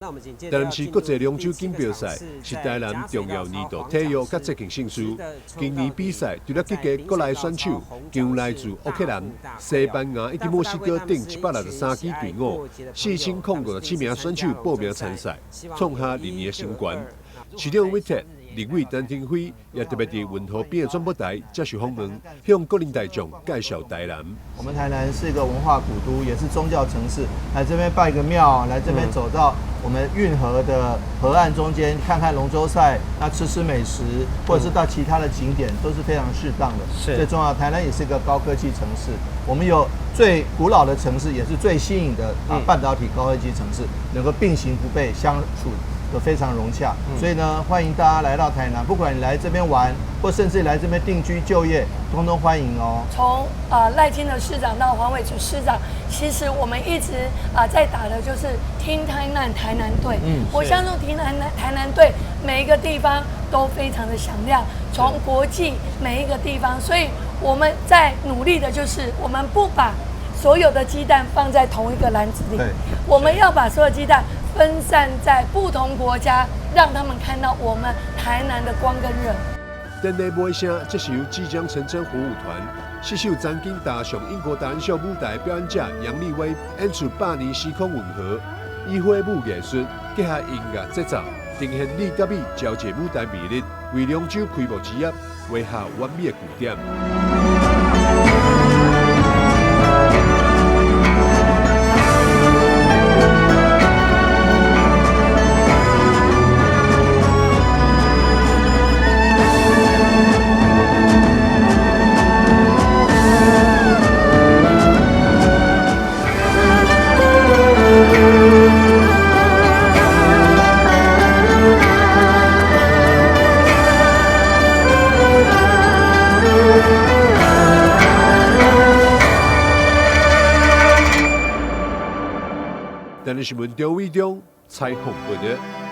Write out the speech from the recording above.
台南市國際龍舟錦標賽是台南重要年度體育佮節慶盛事。今年比賽除了集結國內選手，更有來自烏克蘭、西班牙以及墨西哥等163支隊伍，4057名選手報名參賽，創下歷年的新高。市長韋鐵、立委陳亭妃也特別佇運河邊的轉播台接受訪問，向國人大眾介紹台南。我們台南是一個文化古都，也是宗教城市。來這邊拜個廟，來這邊走到我們運河的河岸中間，看看龍舟賽，那吃吃美食，或者是到其他的景點，都是非常適當的。最重要，台南也是一個高科技城市。我們有最古老的城市，也是最新穎的啊半導體高科技城市，能夠並行不悖，相處都非常融洽。所以呢，歡迎大家來到台南，不管你來這邊玩，或甚至來這邊定居就業，通通歡迎哦。從啊賴清德市長到黃偉哲市長，其實我們一直啊在打的就是聽台南台南隊。我相信聽台南台南隊每一個地方都非常的響亮，從國際每一個地方，所以我們在努力的就是我們不把所有的雞蛋放在同一個籃子裡，我們要把所有雞蛋分散在不同國家，讓他們看到我們台南的光跟熱。典禮尾聲，這是由即將成真火舞團四首曾經踏上英國達人秀舞台表演者楊利威演出百年時空運河，以火舞藝術結合音樂節奏，呈現力甲美交織舞台魅力，為龍舟開幕之夜畫下完美的句點。台南新聞張偉中採訪報導。